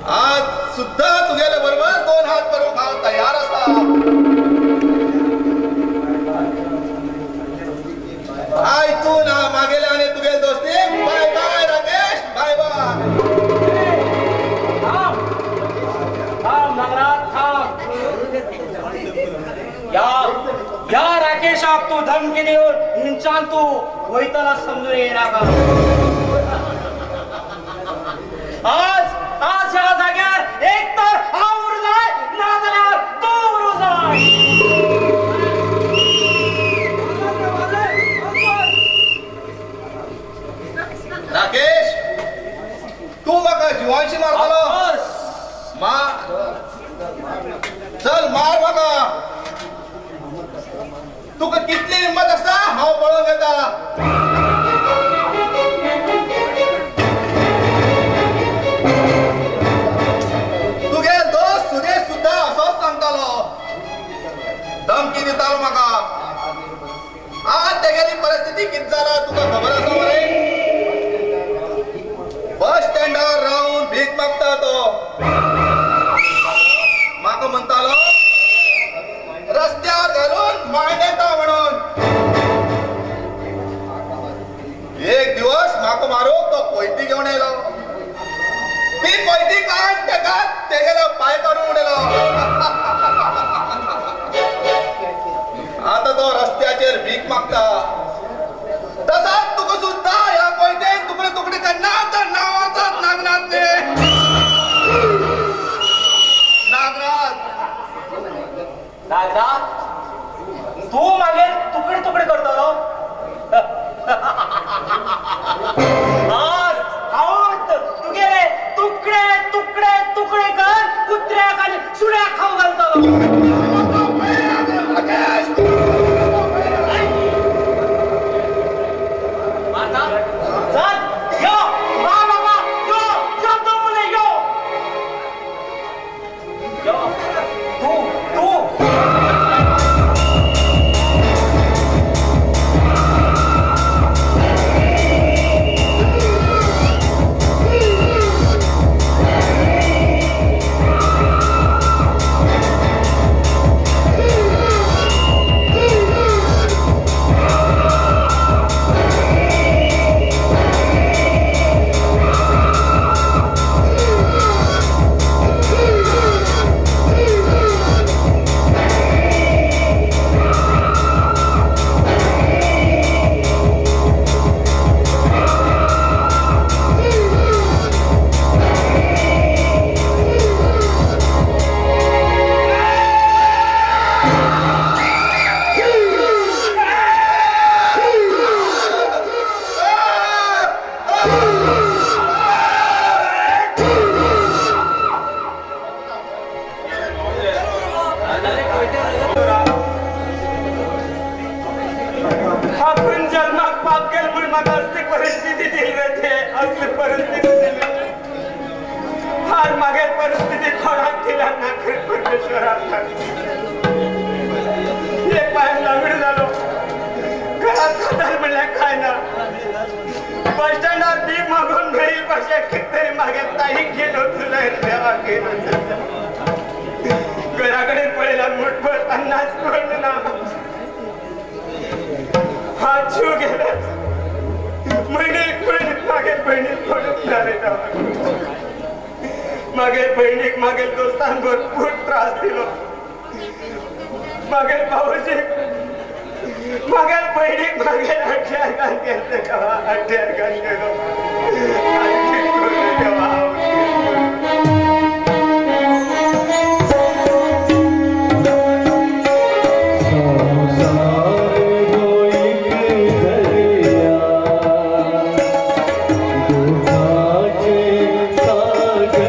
आज सुद्धा तुगेले बरोबर दोन हात करूंक हांव तयार आसा. आय तूं ना मागेले आनी तुगेले दोस्ती. Bye bye Rakesh, bye bye. थांब नागराज थांब. या राकेशाक तूं धमकी दिवन हिंच्यान तूं वयतना समजून येनाका. आज आज ह्या जाग्यार एक तर हांव उरूं जाय ना जाल्यार तूं उरूं जाय. राकेश तूं म्हाका जिवानशी मारतलो. मार, चल मार म्हाका. तुका कितली हिम्मत आसा हांव पळोवंक येता. तुगे दोस्त सुरेश सुद्धा असोच सांगतालो, धमकी दितालो म्हाका. आज तेगेली परिस्थिती कितें जाला तुका खबर आसा मरे? बस स्टँडार रावन भीक मागता तो. म्हाका म्हणटालो रस्त्यार घालून मांड येता म्हणून. एक दिवस म्हाका मारूंक तो कोयती घेवन आयलो. ती कोयती काड तेका तेगेलो पांय काडून उडयलो. आतां तो रस्त्याचेर भीक मागता. तसाच तुका सुद्धा ह्या कोयतेन तुकडे तुकडे करना तर नांवाचाच नागनाथ न्ही. नागनाथ नागनाथ तूं मागीर तुकडे तुकडे करतलो. आज हांव तुगेले तुकडे तुकडे तुकडे कर कुत्र्याक आनी सुण्याक खावंक घालतलो. चल यो मार बाबा, यो यो तूं मुले यो यो तूं तूं. आपण जन्माक पाप केलं म्हण म्हाका असली परिस्थिती दिली रे ते, असली परिस्थिती दिली. फार मागीर परिस्थिती कोणाक दिला ना परमेश्वराक. एक पांय लंगड जालो, घरात खाताल म्हणल्यार काय ना. बस स्टँडार बी मागून मेळी कशें कितें तरी मागीर ताई घेवन तुला देवाक घेवन घरा कडेन पळयल्यार मुठभर अन्नाच पडलें ना. हात जीव गेले म्हयनेक भयणीक मागीर भयणीक पडूंक ना रे. मागीर भयणीक मागीर दोस्तान भरपूर त्रास दिलो. मागीर भावोजीक मागीर भयणीक मागीर अठ्यार घाल गेले देवा, अठ्यार घाल गेलो. देवा दुखाचे सागर।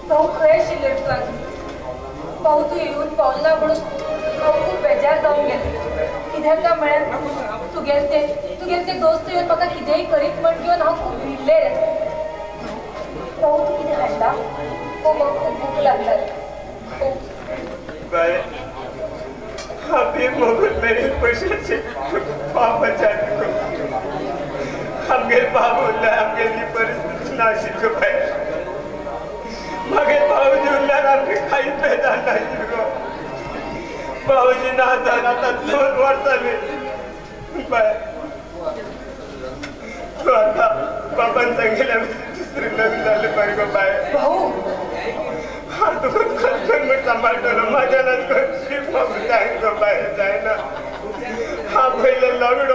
भाऊ खंय आशिल्ले तूं आजून? भाऊ तूं येवन पावला म्हणून हांव खूब बेजार जावन गेलें. कित्याक काय म्हळ्यार तुगेले ते दोस्त येवन म्हाका कितेंय करीत म्हण घेवन हांव खूब भिल्लें रे. भाऊ तूं कितें हाडटा? हो म्हाका खूब भूक लागला रे. आमगेर बाब उरला, आमगेली परिस्थिती नाशिल्ली बाय. मागीर भाऊजी उरल्यार आमगे कांयच बेजार नाशिल्लो गो. भाऊजी ना जावन आतां 2 वर्सां जालीं बाय. तूं आतां बाबान सांगिल्ल्या दुसरें लग्न जालें बरें गो बाय. भाऊ हांव तुका कशें म्हूण सांबाळटलो? म्हाज्यान कशी जाय गो बाय, जायना. हांव पयलें लग्न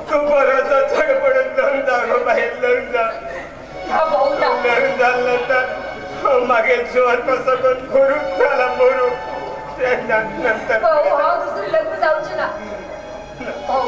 तूं बरोसो चड पडून लग्न जा गो बाय, लग्न जा. लग्न जालें तर मागीर जिवन कसो करून करूंक जाला मरूं तेन्ना नंतर. भाऊ हांव दुसरें लग्न जावचें ना. भाऊ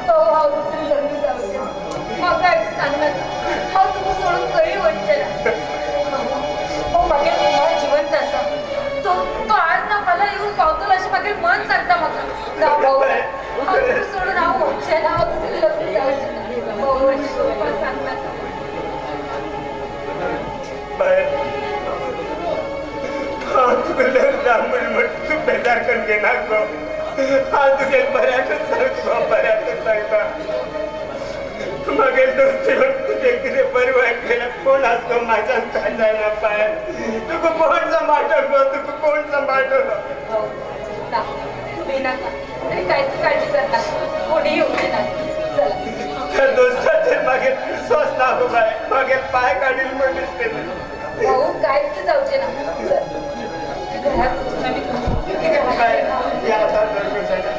भाऊ हांव दुसरें लग्न जावचें ना. म्हाका एक सांगनाका, हांव तुका सोडून खंय वचचें ना. भाऊ मागीर कुमार जिवंत आसा, तो तो आज ना फाल्यां येवन पावतलो अशें मागीर मन सांगता म्हाका. ना भाऊ, हांव तुका सोडून हांव वचचें ना, हांव दुसरें लग्न जावचें ना. भाऊ अशें म्हाका सांगनाका. हांव तुका लग्न जा म्हूण तूं बेजार करून घेना गो. हांव तुगे बऱ्याकच सांगता, बऱ्याकच सांगता. मागीर दोस्त येवन तुजें कितें बरें वायट केलें कोण आसलो म्हाज्यान कांय जायना बाय. तुका कोण सांबाळटलो गो, तुका कोण सांबाळटलो? ना भिनाका, तरी कांयच काळजी करनाका, कोणूय येवचें ना. चला त्या दोस्ताचेर मागीर विश्वास ना गो बाय, मागीर पांय काडील म्हूण दिसतलें. भाऊ कांयच जावचें ना. चल घरात वचून आमी बाय या आतां दरगो जायना.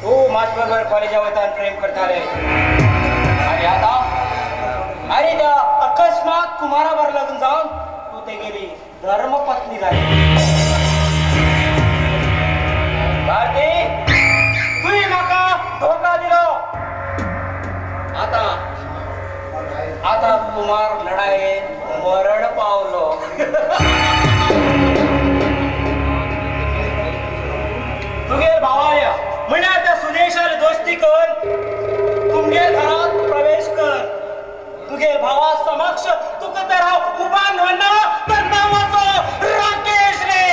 तू मास्टर कॉलेजा वयता प्रेम करताले आणि आता अरे त्या अकस्मात कुमारावर लग्न जावन तू तेगेली धर्मपत्नी झाली. भारती तुवें म्हाका धोका दिलो. आता आता कुमार लढायेन मरण पावलो. तुगेल भावाल्या म्हळ्यार त्या सुदेशाल दोस्ती कर, तुमगेल घरात प्रवेश कर. तुगे भावा समक्ष तुका तर हांव उबान म्हणना तर नांवाचो राकेश रे.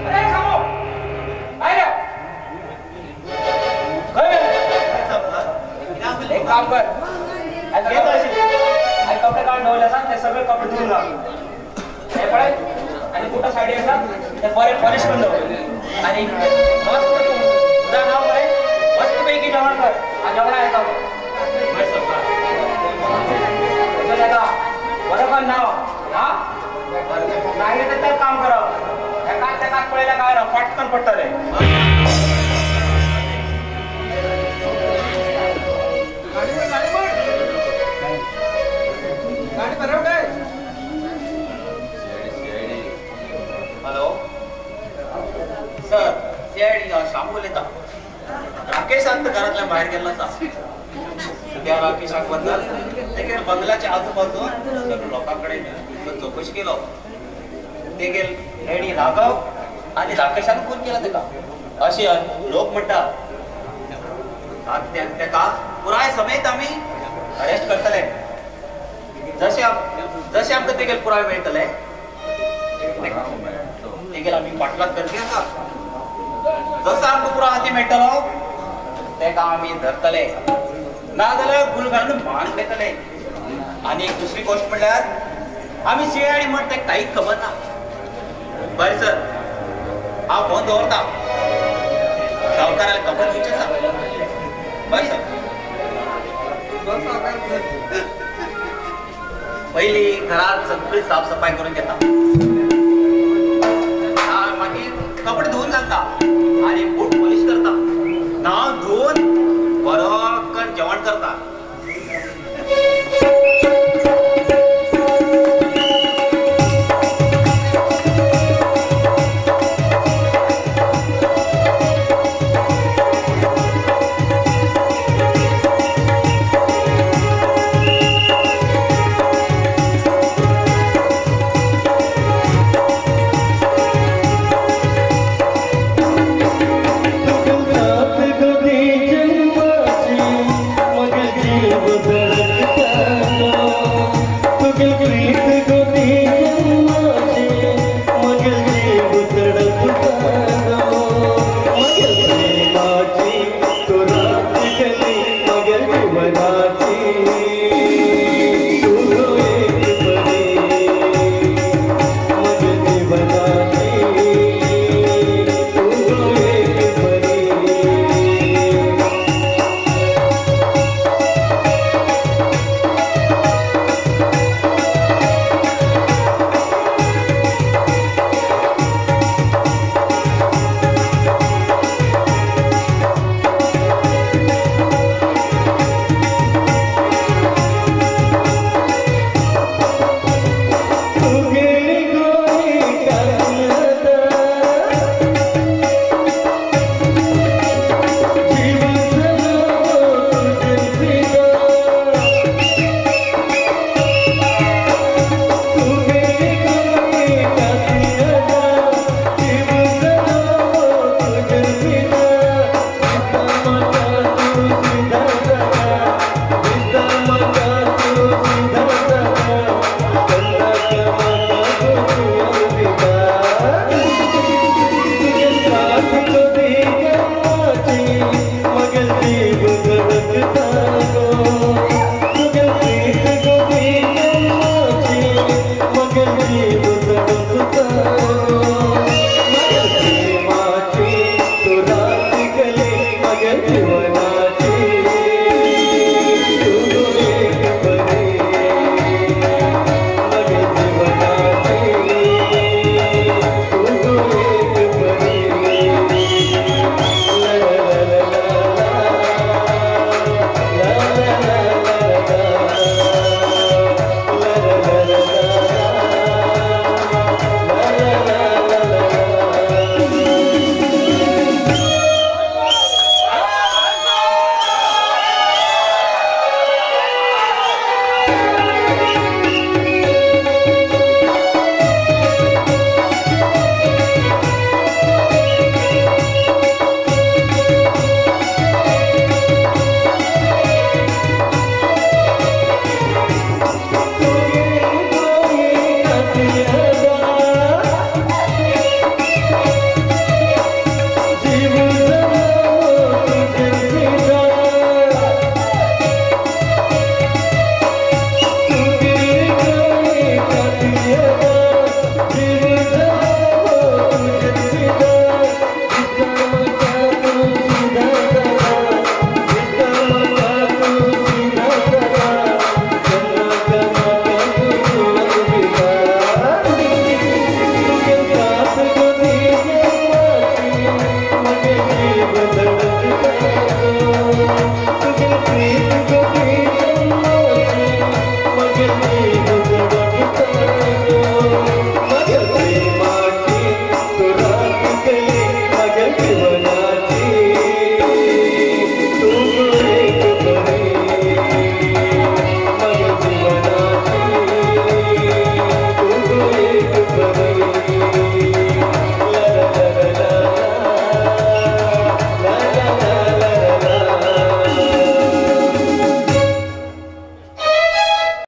अरे खामो आयल्या खंय एक काम कर, आणि कपडे काढून दवरले आसा ते सगळे कपडे धुवून घाल. हे पळय आणि कुठं साडी आसा ते बरे पॉलिश करून दवर आणि मस्त तुझं नाव बरें मस्त पैकी जेवण कर. जेवणा येता येता बरोबर नाव हा नाही तर काम करप एकाच तेकाच पळयल्यार काय ना फाटकन पडटलें. हॅलो सर, सीआयडी शामू उलयता. राकेशान तर घरांतल्यान भायर गेल्लो आसा. त्या राकेशाक बद्दल तेगेल बंगल्याच्या आजूबाजून सगळ्या लोकां कडेन चवकशी केलो. तेगेल डॅडी राघव आनी राकेशान खून केला तेका अशें लोक म्हणटा. तेका पुराय समेत आमी अरेस्ट करतले. जशें जशें आमकां तेगेल पुराय मेळटले तेगेल आमी पाटलाग करपी आसा. जसो आमकां पुराय हाती मेळटलो ते तेका आमी धरतले, ना जाल्यार गुल घालून मान घेतले. आनी एक दुसरी गोश्ट म्हणल्यार आमी सीआयडी म्हण तेका कांयच खबर ना. बरें सर, हांव फोन दवरता, सावकाराक खबर दिवचें आसा. बरें सर. पयली घरात सगळी साफसफाई करून घेता, मागीर कपडे धुवून घालता आनी बूट पॉलिश करता, न्हांव धुवून बरो करून जेवण करता.